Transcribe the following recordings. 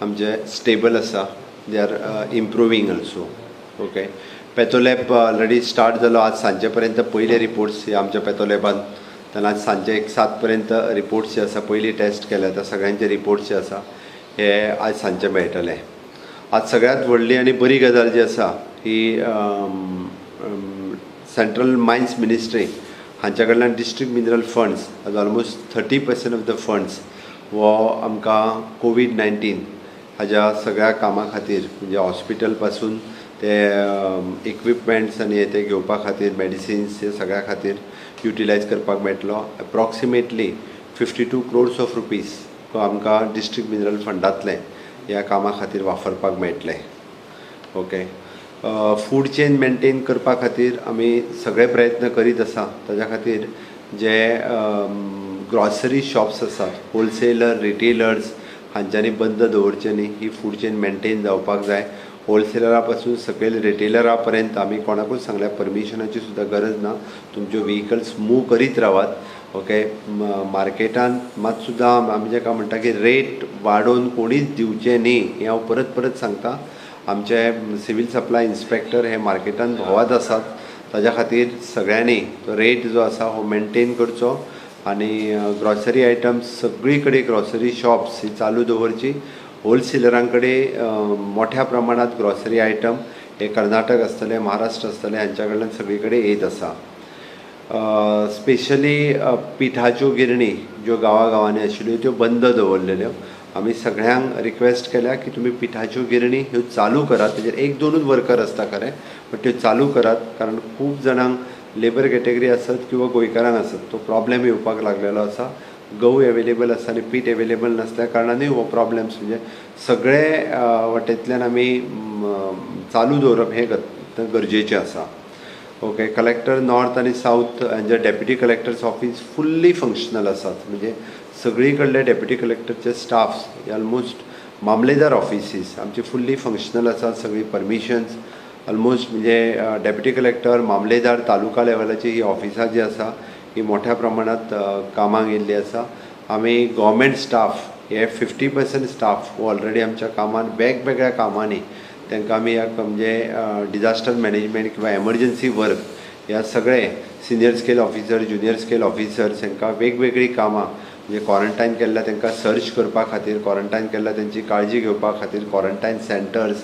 आमचे स्टेबल आसा. They are improving also, okay. Patholab already start जालो. आज सांजे पर्यंत पयले रिपोर्ट्स हे आमच्या पॅथोलॅबान. तेन्ना आज सांजे एक 7 पर्यंत रिपोर्ट्स जे आसा, पयली टेस्ट केल्या त्या सगळ्यांचे रिपोर्ट्स जे आसा हे आज सांजचे मेळटले. आज सगळ्यात व्हडली आनी बरी गजाल जी आसा ही सेंट्रल मायन्स मिनिस्ट्री हांच्या कडल्यान डिस्ट्रिक्ट मिनरल फंड्स, आज almost 30% of the funds हो आमकां कोवीड-19 हाज्या सगळ्या कामां खातीर, म्हणजे हॉस्पिटल पासून ते इक्विपमेंट्स आनी हे ते घेवपा खातीर, मेडिसिन्स हे सगळ्या खातीर युटिलायज करपाक मेळटलो. Approximately 52 crores of rupees आमकां डिस्ट्रिक्ट मिनरल फंडांतले ह्या कामा खातीर वापरपाक मेळटले. ओके, फूड चेन मेंटेन करपा खातीर आमी सगळे प्रयत्न करीत आसा. ताज्या खातीर जे ग्रॉसरी शॉप्स आसात, होलसेलर, रिटेलर्स हांच्यांनी बंद दवरचें न्ही. ही फूड चेन मेंटेन जावपाक जाय. होलसेलरा पासून सकयल रिटेलरा पर्यंत आमी कोणाकूच सांगल्या, परमिशनाची सुद्दां गरज ना. तुमच्यो व्हिकल्स मूव करीत रावात. ओके, मार्केटान मात सुद्दां आमी जेका म्हणटा की रेट वाडोवन कोणीच दिवचें न्ही, हें हांव परत परत सांगता. आमचे सिवील सप्लाय इन्स्पेक्टर हे मार्केटान भोंवत आसात. ताज्या खातीर सगळ्यांनी तो रेट जो आसा हो मेंटेन करचो आनी ग्रॉसरी आयटम्स सगळी कडेन ग्रॉसरी शॉप्स ही चालू दवरची. होलसेलरां कडेन मोठ्या प्रमाणांत ग्रॉसरी आयटम हे कर्नाटक आसतले, महाराष्ट्र आसतले, हांच्या कडल्यान सगळी कडेन येत आसा. स्पेशली पिठाच्यो गिरणी ज्यो गांवा गांवांनी आशिल्ल्यो त्यो बंद दवरलेल्यो. आमी सगळ्यांक रिक्वेस्ट केल्या की तुमी पिठाच्यो गिरणी ह्यो चालू करात. तेजेर एक दोनूच वर्कर आसता खरें, बट त्यो चालू करात, कारण खूब जाणांक, लेबर कॅटेगरी आसत किंवा गोंयकारांक आसत, तो प्रॉब्लेम येवपाक लागलेलो आसा. गंव एवेलेबल आसा आनी पीठ एवेलेबल नासल्या कारणानूय हो प्रॉब्लेम्स, म्हणजे सगळे वटेंतल्यान आमी चालू दवरप हें गरजेचें आसा. ओके, कलेक्टर नॉर्थ आनी सावथ हांचे deputy collectors office fully functional आसात. म्हणजे सगळी कडले डेप्युटी कलेक्टरचे स्टाफ्स, ऑलमोस्ट मामलेदार ऑफिसीस आमचे फुल्ली फंक्शनल आसात. सगळी परमिशन्स ऑलमोस्ट, म्हणजे डेप्युटी कलेक्टर, मामलेदार, तालुका लेवलाची ही ऑफिसां जी आसा ही मोठ्या प्रमाणांत कामाक येयल्ली आसा. आमी गोवोरमेंट स्टाफ हे 50% स्टाफ हो ऑलरेडी आमच्या कामान, वेगवेगळ्या कामांनी तांकां आमी ह्या म्हणजे डिजास्टर मॅनेजमेंट किंवा एमर्जन्सी वर्क ह्या सगळे senior scale officer, junior scale officers हांकां वेगवेगळीं कामां, म्हणजे क्वॉरंटायन केल्ल्या तांकां सर्च करपा खातीर, क्वॉरंटायन केल्ल्या तेंची काळजी घेवपा खातीर, क्वॉरंटायन सेंटर्स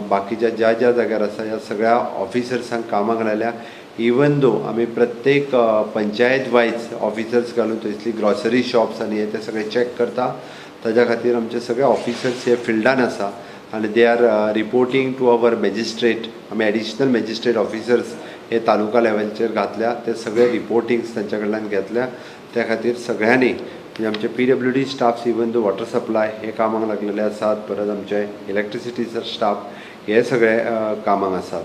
बाकीच्या ज्या ज्या जाग्यार आसा, ह्या सगळ्या ऑफिसर्सांक कामाक लायल्या. इवन दो आमी प्रत्येक पंचायत वायज ऑफिसर्स घालून थंयसली ग्रॉसरी शॉप्स आनी हे ते सगळे चॅक करता. ताज्या खातीर आमचे सगळे ऑफिसर्स हे फिल्डान आसा आनी they are reporting to our magistrate. आमी एडिशनल मॅजिस्ट्रेट ऑफिसर्स हे तालुका लेवलचेर घातल्या. ते सगळे रिपोर्टिंग्स तांच्या कडल्यान घेतल्या. त्या खातीर सगळ्यांनी, म्हणजे आमचे PWD staffs, even though water supply हे कामाक लागलेले आसात, परत आमचे इलेक्ट्रिसिटीचो स्टाफ हे सगळे कामाक आसात.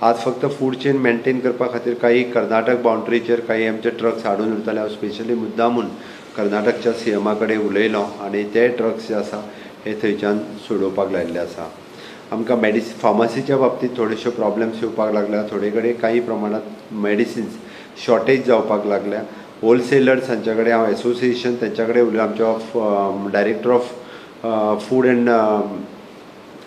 आज फक्त फूड चेन मेंटेन करपा खातीर काही कर्नाटक बाउंड्रीचेर काही आमचे ट्रक्स हाडून उरताले. हांव स्पेशली मुद्दामून कर्नाटकच्या सीएमा कडेन उलयलो आनी ते ट्रक्स जे आसा हे थंयच्यान सोडोवपाक लायिल्ले आसा. आमकां फार्मासीच्या बाबतींत थोडेश्यो प्रॉब्लम्स येवपाक लागल्या. थोडे कडेन काही प्रमाणांत मेडिसिन्स शॉर्टेज जावपाक लागल्या. होलसेलर्स हांच्या कडेन हांव एसोसिएशन तेंच्या कडेन उलयलो. आमच्या डायरेक्टर ऑफ फूड अँड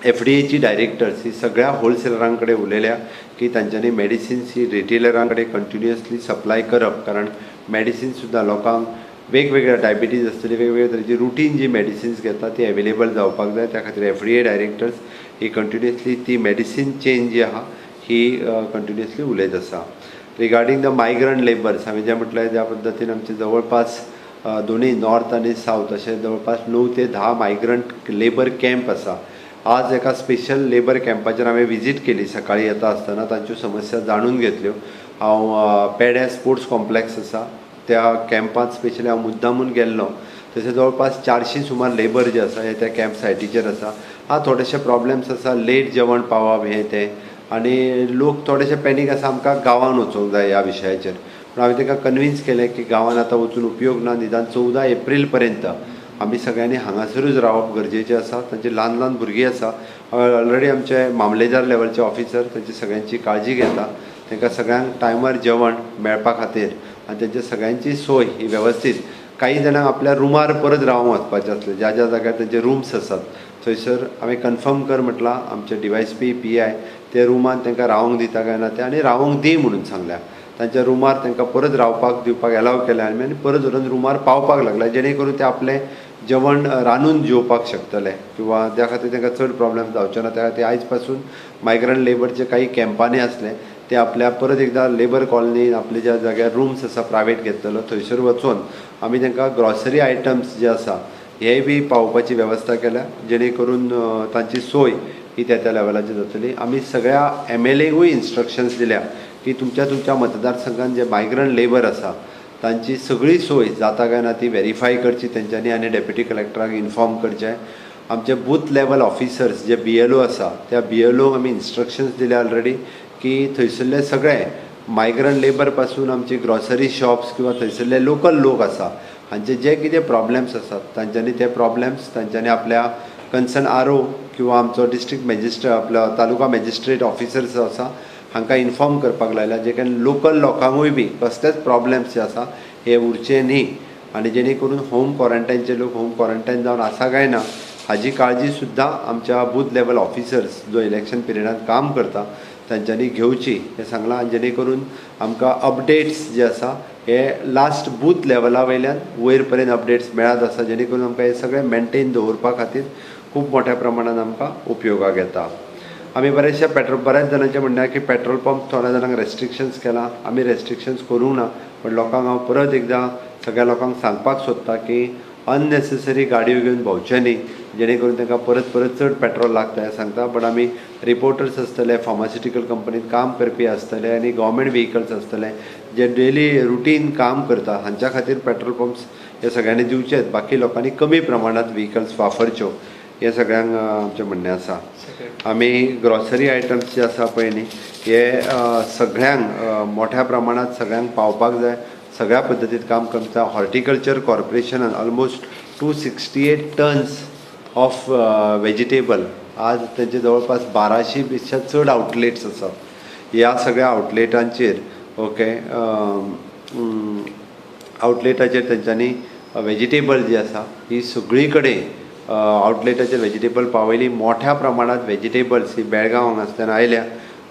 एफडीएची डायरेक्टर्स ही सगळ्या होलसेलरां कडेन उलयल्या की तांच्यांनी मेडिसिन्स ही रिटेलरां कडेन कंटिन्युअसली सप्लाय करप, कारण मेडिसिन्स सुद्दां लोकांक वेगवेगळ्या डायबिटीज आसतली, वेगवेगळ्या तरेची रुटीन जी मेडिसिन्स घेता ती एवेलेबल जावपाक जाय. त्या खातीर एफडीए डायरेक्टर्स ही कंटिन्युअसली ती मेडिसीन चेन जी आहा ही कंटिन्युअसली उलयत आसा. रिगार्डींग the migrant labours, हांवें जें म्हटलें, ज्या पद्दतीन आमचे जवळपास दोनूय नॉर्थ आनी सावथ अशें जवळपास 9 ते 10 मायग्रंट लेबर कॅम्प आसा. आज एका स्पेशल लेबर कॅम्पाचेर हांवें विजीट केली. सकाळीं येता आसतना तांच्यो समस्या जाणून घेतल्यो. हांव पेड्या स्पोर्ट्स कॉम्प्लेक्स आसा त्या कॅम्पांत स्पेशली हांव मुद्दामून गेल्लो. थंयसर जवळपास 400 सुमार लेबर जे आसा हे त्या कॅम्प सायटीचेर आसा. हा, थोडेशे प्रॉब्लम्स आसा, लेट जेवण पावप हें तें आनी लोक थोडेशे पॅनीक आसा, आमकां गांवान वचूंक जाय ह्या विशयाचेर. पूण हांवें तांकां कन्विन्स केलें की गांवान आतां वचून उपयोग ना. निदान 14 एप्रील पर्यंत आमी सगळ्यांनी हांगासरूच रावप गरजेचें आसा. तांची ल्हान ल्हान भुरगीं आसा. ऑलरेडी आमचे मामलेदार लेवलचे ऑफिसर तांची सगळ्यांची काळजी घेता. तांकां सगळ्यांक टायमार जेवण मेळपा खातीर आनी तेंच्या सगळ्यांची सोय ही वेवस्थीत. काही जाणांक आपल्या रुमार परत रावंक वचपाचें आसलें, ज्या ज्या जाग्यार तेंचे रुम्स आसात. थंयसर हांवें कन्फर्म कर म्हटलां आमचे डीवायएसपी पीआय ते रुमान तांकां रावंक दिता काय ना ते, आनी रावंक दी म्हणून सांगल्या. तांच्या रुमार तांकां परत रावपाक दिवपाक एलाव केल्या आनी परत व्हरून रुमार पावपाक लागला, जेणे करून ते आपलें जेवण रांदून जेवपाक शकतले किंवा त्या खातीर तांकां चड प्रॉब्लेम जावचे ना. त्या खातीर आयज पासून मायग्रंट लेबरचे काही कॅम्पांनी आसले ते आपल्या परत एकदा लेबर कॉलनी आपल्या ज्या जाग्यार रुम्स आसा प्रायवेट घेतलेलो थंयसर वचून आमी तांकां ग्रॉसरी आयटम्स जे आसा हे बी पावोवपाची वेवस्था केल्या, जेणे करून तांची सोय ही त्या त्या लेवलाचेर जातली. आमी सगळ्या एमएलएकूय इन्स्ट्रक्शन्स दिल्या की तुमच्या तुमच्या मतदारसंघान जे मायग्रंट लेबर आसा तांची सगळी सोय जाता काय ना ती वेरीफाय करची तेंच्यांनी आनी डेप्युटी कलेक्टराक इन्फॉर्म करचें. आमचे बूथ लेवल ऑफिसर्स जे बीएलओ आसा त्या बीएलओ आमी इन्स्ट्रक्शन्स दिल्या ऑलरेडी की थंयसरले सगळे मायग्रंट लेबर पासून आमची ग्रॉसरी शॉप्स किंवा थंयसरले लोकल लोक आसा हांचे जे कितें प्रॉब्लेम्स आसात तांच्यांनी ते प्रॉब्लेम्स तांच्यांनी आपल्या कन्सर्न आरओ किंवा आमचो डिस्ट्रिक्ट मॅजिस्ट्रेट आपलो तालुका मॅजिस्ट्रेट ऑफिसर्स आसा हांकां इन्फॉर्म करपाक लायला, जे कारण लोकल लोकांकूय बी कसलेच प्रॉब्लेम्स जे आसा हे उरचे न्ही आनी जेणे करून होम क्वॉरंटायनचे लोक होम क्वॉरंटायन जावन आसा काय ना हाजी काळजी सुद्दां आमच्या बूथ लेवल ऑफिसर्स जो इलेक्शन पिरियडान काम करता तांच्यांनी घेवची हें सांगलां. आनी जेणे करून आमकां अपडेट्स जे आसा हे लास्ट बूथ लेवला वयल्यान वयर पर्यंत अपडेट्स मेळत आसा, जेणे करून आमकां हे सगळें मेनटेन दवरपा खातीर खूब मोठ्या प्रमाणान आमकां उपयोगाक येता. आमी बरेचशे बऱ्याच जाणांचें म्हणणें की पेट्रोल पंप थोड्या जाणांक रेस्ट्रिक्शन्स केलां, आमी रेस्ट्रिक्शन्स करूंक ना, पण लोकांक हांव परत एकदां सगळ्या लोकांक सांगपाक सोदता की अननेसेसरी गाडयो घेवन भोंवचें न्ही, जेणे करून तांकां परत परत चड पेट्रोल लागता हें सांगता. बट आमी रिपोर्टर्स आसतले, फार्मास्युटिकल कंपनीत काम करपी आसतले आनी गव्हर्मेंट व्हेकल्स आसतले जे डेली रुटीन काम करता हांच्या खातीर पेट्रोल पंप्स हे सगळ्यांनी दिवचेच, बाकी लोकांनी कमी प्रमाणांत व्हेकल्स वापरच्यो हें सगळ्यांक आमचें म्हणणें आसा. आमी ग्रॉसरी आयटम्स जे आसा पळय न्ही हे सगळ्यांक मोठ्या प्रमाणांत सगळ्यांक पावपाक जाय, सगळ्या पद्दतीत काम करता. हॉर्टिकल्चर कॉर्पोरेशनान almost 268 tons of vegetable आज तेंचे जवळपास 1200 पेक्षा चड आउटलेट्स आसात. ह्या सगळ्या आउटलेटांचेर ओके आउटलेटाचेर तेंच्यांनी वेजिटेबल जी आसा ही सगळी कडेन आउटलेटाचेर वेजिटेबल पावयली. मोठ्या प्रमाणांत वेजिटेबल्स ही बेळगांव हांगासल्यान आयल्या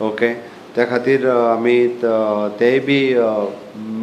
ओके, त्या खातीर आमी तेय बी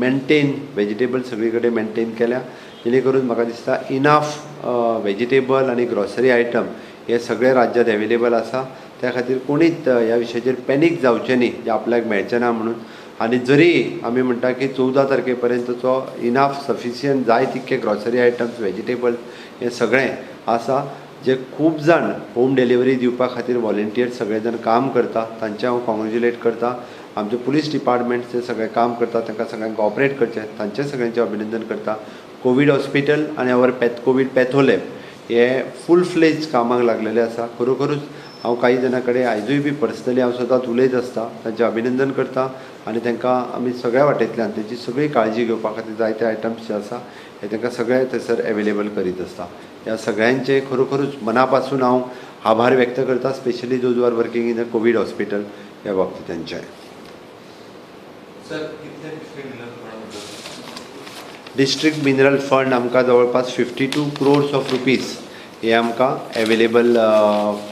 मेनटेन वेजिटेबल सगळी कडेन मेनटेन केल्या, जेणे करून म्हाका दिसता इनाफ वेजिटेबल आनी ग्रॉसरी आयटम हे सगळे राज्यांत एवेलेबल आसा. त्या खातीर कोणीच ह्या विशयाचेर पॅनीक जावचें न्ही जे आपल्याक मेळचें ना म्हणून. आनी जरी आमी म्हणटा की 14 तारखे पर्यंतचो इनाफ सफिशियंट जाय तितके ग्रॉसरी आयटम्स वेजिटेबल हे सगळें आसा, जे खूब जाण होम डिलिव्हरी दिवपा खातीर वॉलंटियर सगळे जाण काम करता तांचें हांव कॉंग्रेच्युलेट करता. आमचे पुलीस डिपार्टमेंट जे सगळें काम करता तांकां सगळ्यांक कॉपरेट करचें तांचें सगळ्यांचें अभिनंदन करता. कोवीड हॉस्पिटल आनी our Covid पॅथोलॅब हे फूल फ्लेज कामाक लागलेले आसा. खरोखरूच हांव काही जाणां कडेन आयजूय बी पर्सनली हांव सदांच उलयत आसता, तांचें अभिनंदन करता आनी तांकां आमी सगळ्या वाटेंतल्यान तेची सगळी काळजी घेवपा खातीर जायते आयटम्स जे आसा हे तांकां सगळे थंयसर एवेलेबल करीत आसता. ह्या सगळ्यांचे खरोखरूच मना पासून हांव आभार व्यक्त करता, specially those who are working in a COVID hospital ह्या बाबतींत तांचे. सर, कितले district mineral fund? District mineral fund आमकां जवळपास 52 क्रोर्स ऑफ रुपीज हे आमकां एवेलेबल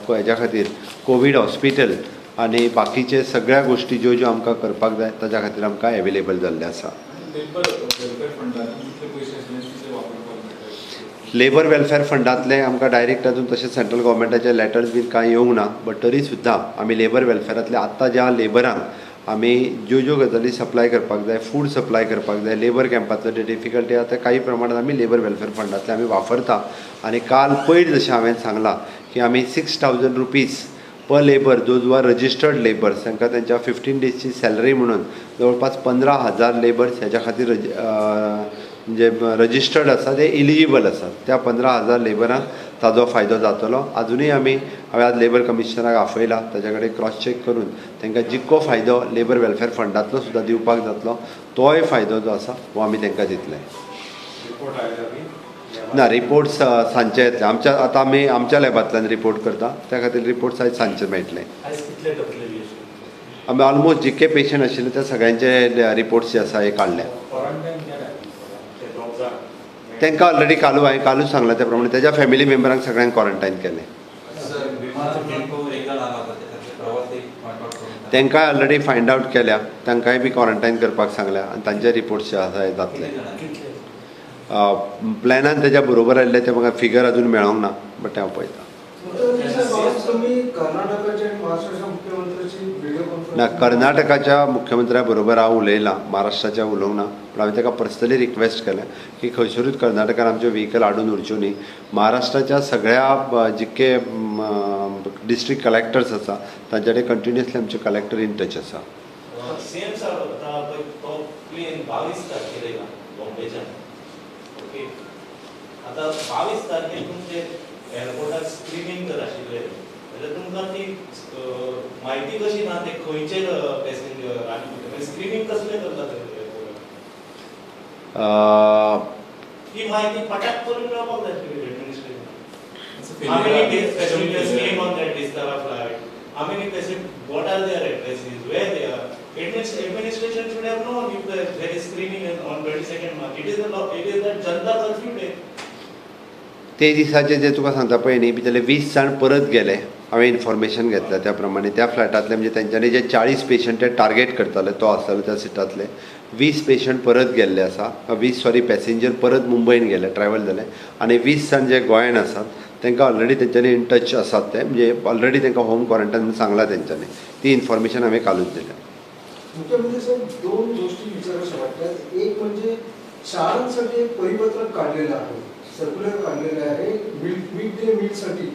हेज्या खातीर कोवीड हॉस्पिटल आनी बाकीचे सगळ्या गोश्टी ज्यो ज्यो आमकां करपाक जाय ताज्या खातीर आमकां एवेलेबल जाल्ले आसा. लेबर वेलफेअर फंडान कितले पयशे आशिल्ले तितले वापरपाक मेळटा? लेबर वेलफेअर फंडांतले आमकां डायरेक्ट अजून तशें सेंट्रल गव्हर्मेंटाचे लॅटर्स बीन कांय येवंक ना, बट तरी सुद्दां आमी लेबर वेलफेअरांतले आत्तां ज्या लेबरांक आमी ज्यो ज्यो गजाली सप्लाय करपाक जाय, फूड सप्लाय करपाक जाय, लेबर कॅम्पांतले जे डिफिकल्टी आसा ते काही प्रमाणात आमी लेबर वेलफेअर फंडांतले आमी वापरता. आनी काल पयर जशें हांवें सांगलां की आमी 6000 rupees per labour those who are registered labours तांकां तेंच्या 15 डेजची सॅलरी म्हणून जवळपास 15,000 लेबर्स हेज्या खातीर जे रजिस्टर्ड आसा ते इलिजिबल आसात. त्या 15,000 लेबरांक ताजो फायदो जातलो. आजुनूय आमी हांवें आज लेबर कमिशनराक आपयला, ताज्या कडेन क्रॉस चॅक करून तांकां जितको फायदो लेबर वेलफेअर फंडांतलो सुद्दां दिवपाक जातलो तोय फायदो जो आसा हो आमी तांकां दितले. रिपोर्ट आयला बी? ना, रिपोर्ट्स सांजचे येतले. आमच्या आतां आमी आमच्या लॅबांतल्यान रिपोर्ट करता, त्या खातीर रिपोर्ट्स आयज सांजचे मेळटले. आयज कितले टपले बी अशे? आमी ऑलमोस्ट जितके पेशंट आशिल्ले त्या सगळ्यांचे रिपोर्ट्स जे आसा हे काडले. क्वॉरंटायन केल्या ते दोग जाण तांकां ऑलरेडी कालू हांवें कालूच सांगलां त्या प्रमाणे तेज्या फॅमिली मेंबरांक सगळ्यांक क्वॉरंटायन केलें. एक जाण आला पळय, ताचे प्रवासी फायंड आउट करून तांकांय ऑलरेडी फायंड आवट केल्या, तांकांय बी क्वॉरंटायन करपाक सांगल्या आनी तांचे रिपोर्ट्स जे आसा हे जातले. कितले जाणां? कितले? प्लॅनान तेज्या बरोबर आयिल्ले ते म्हाका फिगर अजून मेळोंक ना, बट ते हांव पळयता. मुख्यमंत्री साहेब, आज तुम्ही कर्नाटकाच्या आणि महाराष्ट्राच्या मुख्यमंत्र्याची व्हिडिओ कॉन्फरन्स ना, कर्नाटकाच्या मुख्यमंत्र्या बरोबर हांव उलयलां, महाराष्ट्राच्या उलोवंक ना, पूण हांवें ताका पर्सनली रिक्वेस्ट केलें की खंयसरूच कर्नाटकान आमच्यो व्हिकल हाडून उरच्यो न्ही. महाराष्ट्राच्या सगळ्या जितके डिस्ट्रिक्ट कलेक्टर्स आसा तांचे कडेन कंटिन्युअसली आमचे कलेक्टर इन टच आसा. सीएम साहेब, आता पळय तो प्लेन 22 तारखेर येयला बॉम्बेच्यान, ओके. आतां 22 तारखेर तुमचे एअरपोर्टार स्क्रिनींग जर आशिल्लें जाल्यार तुमकां ती म्हायती कशी ना ते खंयचे पॅसेंजर आनी स्क्रिनींग कसलें करता ते एअरपोर्टार, ती म्हायती पटाक करून मेळपाक जाय आशिल्ली administration. How many passengers came on that Vistara flight? How many passengers, what are their addresses, where they are? It means administration should have known if there is screening on 22nd March. It is the law, it is that Janta curfew day. ते दिसाचे जे तुका सांगता पळय न्ही, भितरले 20 जाण परत गेले. हांवें इन्फॉर्मेशन घेतल्या त्या प्रमाणे त्या फ्लॅटांतले, म्हणजे तेंच्यांनी जे 40 पेशंट ते टार्गेट करताले तो आसतालो त्या सिटांतले 20 पेशंट परत गेल्ले आसा, 20 सॉरी पॅसेंजर परत मुंबयन गेले, ट्रॅवल जाले, आनी 20 जाण जे गोंयान आसात तांकां ऑलरेडी तेंच्यांनी इन टच आसात ते, म्हणजे ऑलरेडी तांकां होम क्वॉरंटायन म्हणून सांगलां तेंच्यांनी. ती इन्फॉर्मेशन हांवें कालूच दिल्या. मुख्यमंत्री साहेब, दोन गोष्टी विचाराव्याशा वाटतात. एक म्हणजे शाळांसाठी एक परिपत्रक काढलेलं आहे, सर्क्युलर काढलेलं आहे मिड डे मीलसाठी.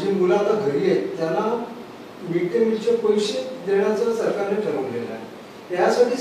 जी मुलं आता घरी आहेत त्यांना मिड डे मीलचे पैसे देण्याचं सरकारने ठरवलेलं आहे. त्यासाठी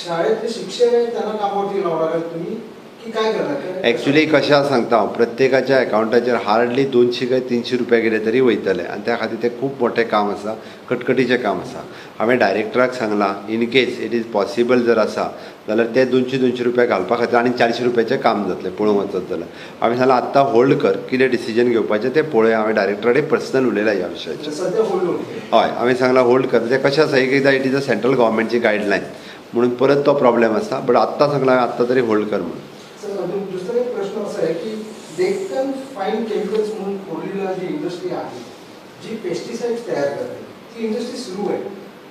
शाळेतले शिक्षक आहेत त्यांना कामावरती लावणार आहे तुम्ही की काय करणार? एक्चुली कशें आसा सांगता हांव, प्रत्येकाच्या एकावंटाचेर हार्डली 200 काय 300 रुपया गेले तरी वयतले आनी त्या खातीर तें खूब मोठें काम आसा, कटकटीचें काम आसा. हांवें डायरेक्टराक सांगलां, in case it is possible जर आसा जाल्यार ते 200-200 रुपया घालपा खातीर आनी 400 रुपयाचें काम जातलें पळोवंक वचत जाल्यार. हांवें सांगलां आत्तां होल्ड कर, कितें डिसिजन घेवपाचें तें पळोवया. हांवें डायरेक्टरा कडेन पर्सनल उलयलां ह्या विशयाचेर. सध्या होल्ड होते. हय, हांवें सांगलां होल्ड कर. तें कशें आसा, एक एकदां it is a central गव्हर्मेंटची गायडलायन म्हणून परत तो प्रॉब्लेम आसा, बट आत्तां सांगलां हांवें आत्तां तरी होल्ड कर म्हणून. सर, अजून दुसरा एक प्रश्न असा आहे की डेक्कन फाईन केमिकल्स म्हणून कोर्लीला जी इंडस्ट्री आहे, जी पेस्टिसाइड्स तयार करते, ती इंडस्ट्री सुरू आहे.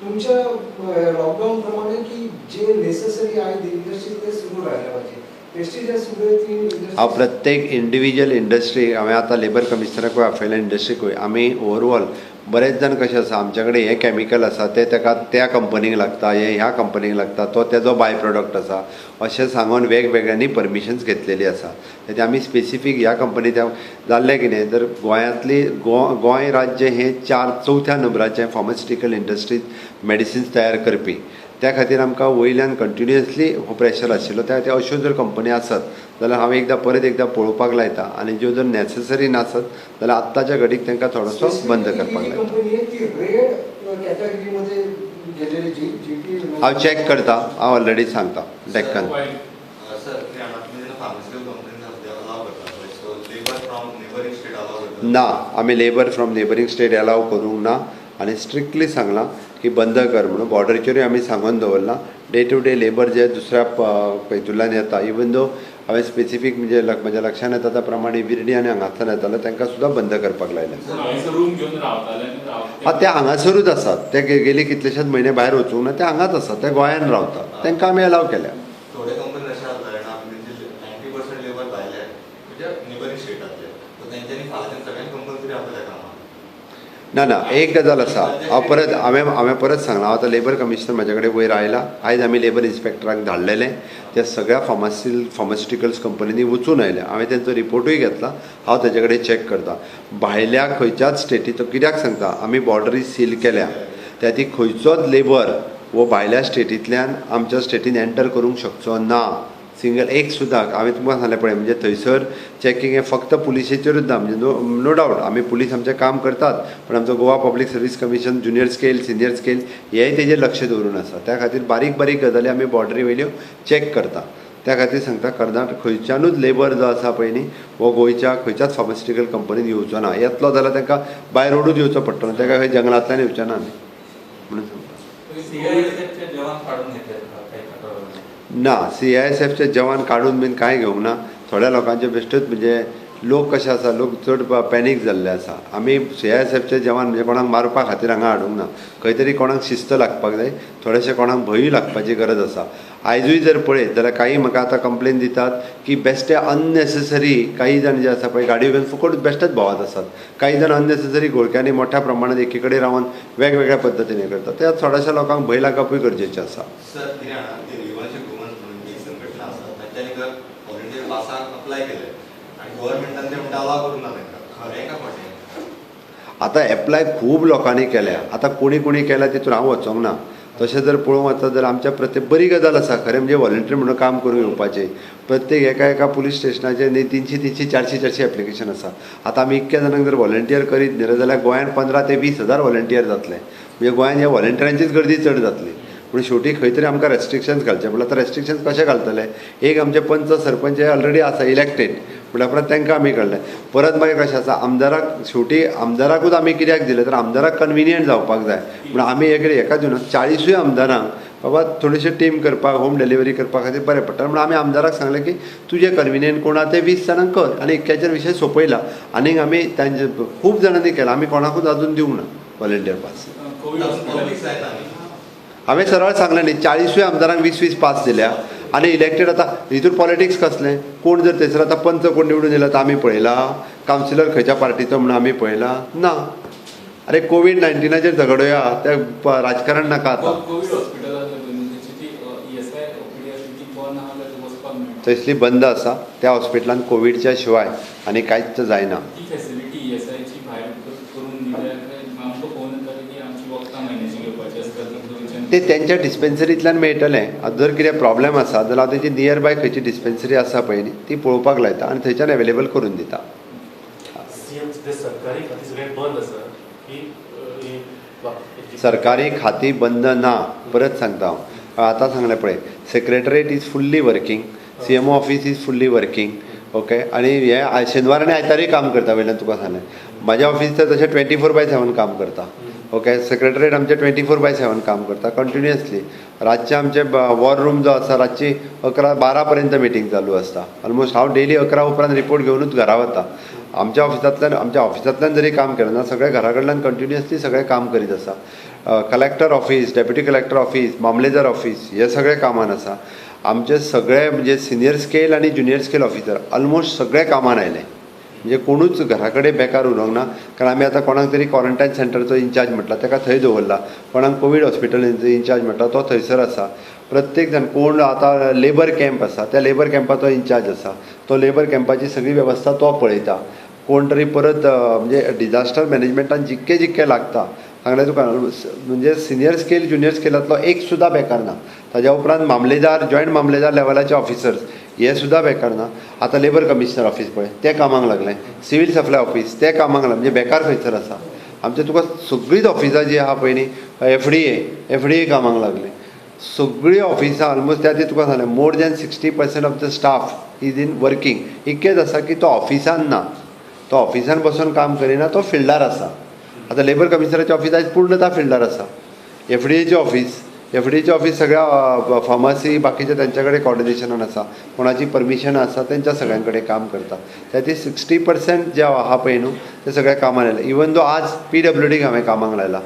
तुमच्या लॉकडाऊन प्रमाणे की जे नेसेसरी आहे ते इंडस्ट्री ते सुरू राहायला पाहिजे. पेस्टिसाइड सुरू आहे ती इंडस्ट्री. हांव प्रत्येक इंडिविज्युअल इंडस्ट्री हांवें आतां लेबर कमिशनराकूय आपयला, इंडस्ट्रीकूय. आमी ओवरऑल बरेच जाण कशें आसा, आमच्या कडेन हें कॅमिकल आसा तें ताका त्या कंपनीक लागता, हें ह्या कंपनीक लागता, तो तेजो बाय प्रोडक्ट आसा अशें सांगून वेगवेगळ्यांनी परमिशन्स घेतलेली आसा. तेजें आमी स्पेसिफीक ह्या कंपनी त्या जाल्लें कितें तर गोंयांतली गोंय राज्य हें 4 चवथ्या नंबराचें फार्मास्युटिकल इंडस्ट्रीज मेडिसिन्स तयार करपी. त्या खातीर आमकां वयल्यान कंटिन्युअसली हो प्रेशर आशिल्लो. त्या खातीर अश्यो जर कंपनी आसत जाल्यार हांव एकदां परत एकदां पळोवपाक लायता आनी ज्यो जर नॅसेसरी नासत जाल्यार आत्ताच्या घडीक तांकां थोडोसो बंद करपाक लायता. कंपनी आहे ती रेड कॅटेगरीमध्ये गेलेली जी जी पी हांव चॅक करता, हांव ऑलरेडी सांगता डेक्कन. सर, तुम्ही हांगा तुमी जेन्ना फार्मास्युटिकल कंपनीज आसा ते अलाव करता पळय, so labour from neighbouring state allow करता? ना, आमी labour from neighbouring state allow करूंक ना आनी स्ट्रिक्टली सांगलां की बंद कर म्हणून. बॉर्डरीचेरूय आमी सांगून दवरलां, डे टू डे लेबर जे दुसऱ्या हितूंतल्यान येता, इवन दो हांवें स्पेसिफीक म्हणजे म्हज्या लक्षान येता त्या प्रमाणे विर्डी आनी हांगासर येताले तांकां सुद्दां बंद करपाक लायलें. हांगासर रूम घेवन रावताले आनी हा, ते हांगासरूच आसात, ते गेले कितलेशेच म्हयने भायर वचूंक ना, ते हांगाच आसात, ते गोंयान रावतात, तांकां आमी अलाव केल्या. थोडे कंपनी अशें आसता जाणा, म्हणजे 90% लेबर भायले, म्हणजे नेबरींग स्टेटांतले, सो तेंच्यांनी फाल्यां सगळ्यांक कंपल्सरी आपयल्या कामाक. ना ना, एक गजाल आसा, हांव परत हांवें हांवें परत सांगलां, हांव आतां लेबर कमिशनर म्हाजे कडेन वयर आयला. आयज आमी लेबर इन्स्पेक्टराक धाडलेले, त्या सगळ्या फार्मास्युटिकल्स कंपनींनी वचून आयले. हांवें तेंचो रिपोर्टूय घेतला, हांव तेजे कडेन चॅक करता. भायल्या खंयच्याच स्टेटीचो, कित्याक सांगता, आमी बॉर्डरी सील केल्या, त्या खातीर खंयचोच लेबर हो भायल्या स्टेटींतल्यान आमच्या स्टेटीन एंटर करूंक शकचो ना, सिंगल एक सुद्दां. हांवें तुमकां सांगलें पळय, म्हणजे थंयसर चॅकींग हें फक्त पुलिशेचेरूच ना, म्हणजे नो नो डावट आमी पुलीस आमचें काम करतात, पण आमचो Goa Public Service Commission junior scale, senior scale हेय तेजेर लक्ष दवरून आसा. त्या खातीर बारीक बारीक गजाली आमी बॉर्डरी वयल्यो चॅक करता. त्या खातीर सांगता, कर्नाटक खंयच्यानूच लेबर जो आसा पळय न्ही, हो गोंयच्या खंयच्याच फार्मास्युटिकल कंपनीन येवचो ना. येतलो जाल्यार तांकां बाय रोडूच येवचो पडटलो, ताका खंय जंगलांतल्यान येवचें ना न्ही म्हणून सांगता. सीआयएसएफचे जवान काढून घेतले काही प्रकरणात? ना, सीआयएसएफचे जवान काडून बीन कांय घेवंक ना. थोड्या लोकांचे बेश्टेच म्हणजे लोक कशे आसा, लोक चड पॅनीक जाल्ले आसा. आमी CISFचे जवान म्हणजे कोणाक मारपा खातीर हांगा हाडूंक ना, खंय तरी कोणाक शिस्त लागपाक जाय, थोडेशें कोणाक भंयूय लागपाची गरज आसा. आयजूय जर पळयत जाल्यार काही म्हाका आतां कंप्लेन दितात की बेश्टे अननेसेसरी काही जाण जे आसा पळय गाडयो घेवन फुकट बेश्टेच भोंवत आसात. काही जाण अननेसेसरी घोळक्यांनी मोठ्या प्रमाणात एकी कडेन रावन वेगवेगळ्या पद्दतीन हें करतात. त्या थोड्याशा लोकांक भंय लागपूय गरजेचें आसा. सर कितें जाणा ते रिवाजी वुमन्स म्हणून एक संघटना आसा, तांच्यांनी जर व्हॉलंटियर पासाक अप्लाय केले आनी गव्हर्मेंटान ते म्हणटा अलाव करूंक ना तांकां, खरें काय खोटें? आतां एप्लाय खूब लोकांनी केल्या, आतां कोणी कोणी केल्या तितून हांव वचोंक ना. तशें जर पळोवंक वचत जाल्यार आमच्या प्रत्येक बरी गजाल आसा खरें म्हणजे व्हॉलंटियर म्हणून काम करूंक येवपाचें. प्रत्येक एका एका पुलीस स्टेशनाचेर न्ही 300 300 400 400 एप्लिकेशन आसा. आतां आमी इतक्या जाणांक जर व्हॉलंटियर करीत न्ही जाल्यार गोंयांत 15 ते 20 हजार व्हॉलंटियर जातले, म्हणजे गोंयांत ह्या व्हॉलंटियरांचीच गर्दी चड जातली. पूण शेवटी खंय तरी आमकां रेस्ट्रिक्शन्स घालचें पडलें. आतां रेस्ट्रिक्शन्स कशें घालतले? एक आमचे पंच सरपंच हे ऑलरेडी आसा इलेक्टेड, म्हणल्यार उपरांत तांकां आमी काडले. परत मागीर कशें आसा, आमदाराक शेवटी आमदाराकूच आमी कित्याक दिलें तर आमदाराक कन्विनियंट जावपाक जाय. म्हूण आमी एक एका दिवना 40 आमदारांक बाबा थोडीशी टीम करपाक, होम डिलिव्हरी करपा खातीर बरें पडटा. म्हणून आमी आमदाराक सांगलें की तुजें कन्विनियंट कोण आहा ते 20 जाणांक कर आनी इतक्याचेर विशय सोंपयला. आनीक आमी तांचे खूब जाणांनी केला, आमी कोणाकूच अजून दिवंक ना व्हॉलंटियर पास. हांवें सरळ सांगलें न्ही, 40 आमदारांक 20 20 पास दिल्या आनी इलेक्टेड. आतां हितून पॉलिटिक्स कसलें? कोण जर थंयसर आतां पंच कोण निवडून येयला तर आमी पळयला, कावन्सिलर खंयच्या पार्टीचो म्हणून आमी पळयला ना. अरे कोवीड-19चेर झगडोया, ते राजकारण नाका आतां. थंयसली बंद आसा त्या हॉस्पिटलान कोवीडच्या शिवाय आनी कांयच जायना. ते त्यांच्या डिस्पेन्सरींतल्यान मेळटलें. जर कितें प्रॉब्लेम आसा जाल्यार हांव तेजी नियर बाय खंयची डिस्पेन्सरी आसा पळय न्ही ती पळोवपाक लायता आनी थंयच्यान एवेलेबल करून दिता. सरकारी खातीं बंद ना, परत सांगता हांव. आतां सांगलें पळय, secretariat is fully working, CMO office is fully working, okay. आनी हे शेनवार आनी आयतारूय काम करता. वयल्यान तुका सांगलें म्हाज्या ऑफिस तर तशें 24/7 काम करता, ओके. सेक्रेटरीएट आमचें 24/7 काम करता कंटिन्युअसली. रातचें आमचें वॉर रूम जो आसा रातची 11-12 पर्यंत मिटींग चालू आसता ऑलमोस्ट. हांव डेली 11 उपरांत रिपोर्ट घेवनूच घरा वता. आमच्या ऑफिसांतल्यान जरी काम केलें ना, सगळें घरा कडल्यान कंटिन्युअसली सगळें काम करीत आसा. Collector office, deputy collector office, मामलेदार ऑफिस हे सगळे कामान आसा. आमचे सगळे म्हणजे सिनियर स्केल आनी ज्युनियर स्केल ऑफिसर ऑलमोस्ट सगळे कामान आयले, म्हणजे कोणूच घरा कडेन बेकार उरोंक ना. कारण आमी आतां कोणाक तरी क्वॉरंटायन सेंटरचो इन्चार्ज म्हटला ताका थंय दवरला, कोणाक कोवीड हॉस्पिटलाचो इन्चार्ज म्हटला तो थंयसर आसा. प्रत्येक जाण कोण आतां लेबर कॅम्प आसा त्या लेबर कॅम्पाचो इन्चार्ज आसा, तो लेबर कॅम्पाची सगळी वेवस्था तो पळयता. कोण तरी परत म्हणजे डिजास्टर मॅनेजमेंटान जितकें जितकें लागता सांगलें तुका, म्हणजे सिनियर स्केल ज्युनियर स्केलांतलो एक सुद्दां बेकार ना. ताज्या उपरांत मामलेदार, जॉयंट मामलेदार लेवलाचे ऑफिसर्स हे सुद्दां बेकार ना. आतां लेबर कमिशनर ऑफिस पळय तें कामाक लागलें, सिवील सप्लाय ऑफिस तें कामाक लागलें, म्हणजे बेकार खंयसर आसा. आमचे तुका सगळींच ऑफिसां जीं आहा पळय न्ही, FDA कामाक लागली, सगळीं ऑफिसां ऑलमोस्ट. त्या तुका सांगलें more than 60% of the staff is in working. इतकेंच आसा की तो ऑफिसान ना, तो ऑफिसान बसून काम करिना, तो फिल्डार आसा. आतां लेबर कमिशनराचें ऑफिस आयज पूर्णता फिल्डार आसा. FDA office सगळ्या फार्मासी बाकीचे तेंच्या कडेन कॉर्डिनेशनान आसा, कोणाची परमिशन आसा तेंच्या सगळ्यां कडेन काम करता. त्या खातीर 60% जे आहा पळय न्हू ते सगळे कामान आयले. इवन दो आज PWD हांवें कामाक लायला.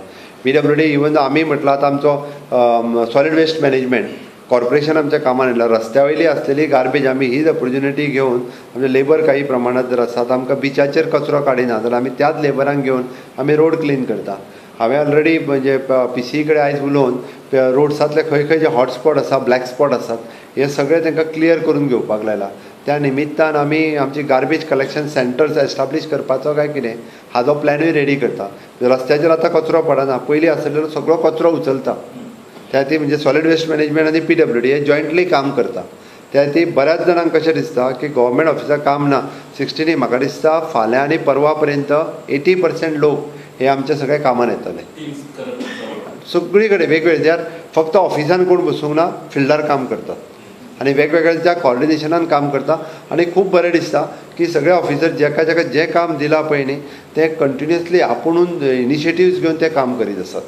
PWD even दो आमी म्हटलां आतां आमचो सॉलीड वेस्ट मॅनेजमेंट कॉर्पोरेशन आमच्या कामान येयला. रस्त्या वयली आसलेली गार्बेज आमी हीच ऑपोर्च्युनिटी घेवन आमचे लेबर काही प्रमाणांत जर आसा आतां आमकां बिचाचेर कचरो काडिना जाल्यार आमी त्याच लेबरांक घेवन आमी रोड क्लीन करता. हांवें ऑलरेडी म्हणजे PCE कडेन आयज उलोवन रोड्सांतले खंय खंय जे हॉटस्पॉट आसा, ब्लॅक स्पॉट आसात हे सगळे तांकां क्लियर करून घेवपाक लायला. त्या निमित्तान आमी आमची गार्बेज कलेक्शन सेंटर्स एस्टाब्लीश करपाचो काय कितें हाजो प्लॅनूय रेडी करता. रस्त्याचेर आतां कचरो पडना, पयलीं आसलेलो सगळो कचरो उचलता. त्या खातीर म्हणजे सॉलीड वेस्ट मॅनेजमेंट आनी PWD हे जॉयंटली काम करता. त्या खातीर बऱ्याच जाणांक कशें दिसता की गव्हर्मेंट ऑफिसाक काम ना. 60 म्हाका दिसता फाल्यां आनी परवा पर्यंत 80% लोक हे आमचे सगळे कामान येतले सगळी कडेन वेगवेगळे. ज्यार फक्त ऑफिसान कोण बसूंक ना, फिल्डार काम करतात आनी वेगवेगळ्या त्या कॉर्डिनेशनान काम करता. आनी खूब बरें दिसता की सगळे ऑफिसर जेका जेका जें काम दिलां पळय न्ही तें कंटिन्युअसली आपुणून इनिशिएटिव्स घेवन तें काम करीत आसात.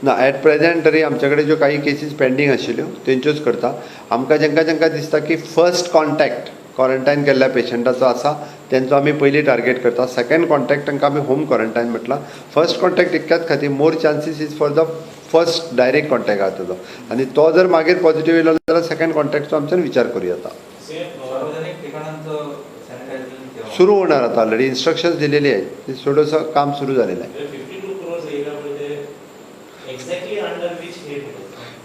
ना, एट प्रेझेंट तरी आमचे कडेन ज्यो काही केसीस पेंडींग आशिल्ल्यो तेंच्योच करता. आमकां जेंकां जेंकां दिसता की फर्स्ट कॉन्टॅक्ट क्वॉरंटायन केल्ल्या पेशंटाचो आसा, तेंचो आमी पयलीं टार्गेट करता. सेकंड कॉन्टॅक्ट तांकां आमी होम क्वॉरंटायन म्हटलां. फर्स्ट कॉन्टॅक्ट इतक्याच खातीर, more chances is for the first direct contact आहा तेजो आनी तो जर मागीर पॉझिटिव्ह येयलो जाल्यार सेकंड कॉन्टॅक्टचो आमच्यान विचार करूं येता. सार्वजनिक ठिकाणांचं सॅनिटायझेशन केव्हा? सुरू होणार आता. ऑलरेडी इन्स्ट्रक्शन्स दिलेली आहेत, ते थोडंसं काम सुरू झालेलं आहे. 52 क्रोर्स येयला पळय, ते exactly under which head?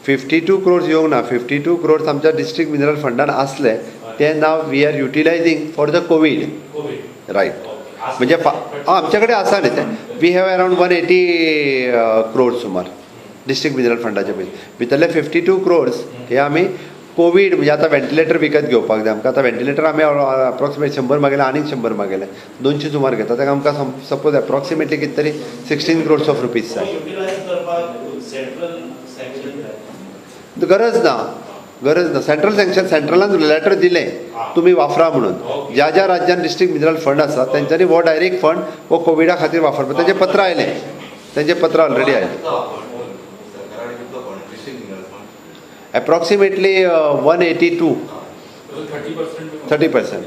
52 crores येवंक ना. 52 क्रोर्स आमच्या डिस्ट्रिक्ट मिनरल फंडान आसले, ते now we are utilizing for the Covid. Covid. Right, म्हणजे आमच्या कडेन आसा न्ही ते. We have around 180 crores सुमार डिस्ट्रिक्ट मिनरल फंडाचे पयशे. भितरले 52 क्रोर्स हे आमी कोवीड, म्हणजे आतां व्हेंटिलेटर विकत घेवपाक जाय आमकां. आतां व्हेंटिलेटर आमी अप्रॉक्सिमेट 100 मागयले, आनीक 100 मागयले, 200 सुमार घेता. ताका आमकां सपोज एप्रॉक्सिमेटली कितें तरी 16 क्रोर्स ऑफ रुपीज जाय. युटिलायज करपाक सेंट्रल सँक्शन जाय? गरज ना, गरज ना सेंट्रल सँक्शन. सेंट्रलान लेटर दिलें, तुमी वापरा म्हणून. ज्या ज्या राज्यान डिस्ट्रिक्ट मिनरल फंड आसा, तेंच्यांनी हो डायरेक्ट फंड हो कोविडा खातीर वापरपा. तेजें पत्र आयलें, तेंचें पत्र ऑलरेडी आयलें. कितलो फंड सरकारान, कितलो fund district mineral fund? Approximately 182. 30%. 30%.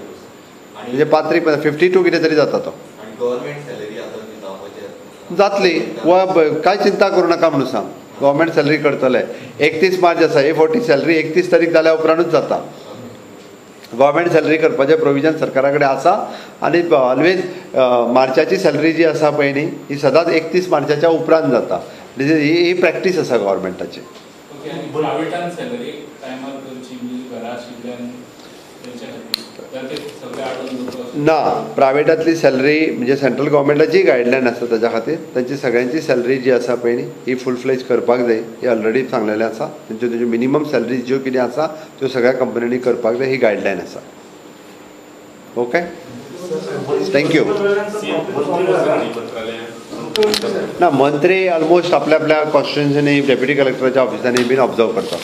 म्हणजे पात्रीक 52 कितें तरी जाता तो. आणि गव्हर्मेंट सॅलरी आता ती जावपाची आसा. जातली वा काय चिंता करूं नाका म्हणून सांग. गव्हर्मेंट सॅलरी करतले. 31 मार्च आसा, हे फावटी सॅलरी 31 तारीख जाल्या उपरांतूच जाता. गव्हर्मेंट सॅलरी करपाचें प्रोविजन सरकारा कडेन आसा आनी ऑलवेज मार्चाची सॅलरी जी आसा पळय न्ही, ही सदांच 31 मार्चाच्या उपरांत जाता. ही ही प्रॅक्टीस आसा गव्हर्मेंटाची. ओके, आनी प्रायवेटान सॅलरी टायमार करची, म्हणजे घरा आशिल्ल्यान तेंच्या खातीर तर ते सगळे आडून दवरपाक? ना, प्रायवेटांतली सॅलरी म्हणजे सेंट्रल गव्हर्मेंटाची गायडलायन आसा. ताच्या खातीर तांची सगळ्यांची सॅलरी जी आसा पळय न्ही, ही फूल फ्लेज करपाक जाय ही ऑलरेडी सांगलेलें आसा. तेंच्यो तेंच्यो मिनिमम सॅलरी ज्यो कितें आसा, त्यो सगळ्या कंपन्यांनी करपाक जाय, ही गायडलायन आसा. Okay, thank you. ना, मंत्री ऑलमोस्ट आपल्या आपल्या कॉन्स्टिट्युन्सीनी, डेप्युटी कलेक्टराच्या ऑफिसांनी बीन ऑब्जर्व करता.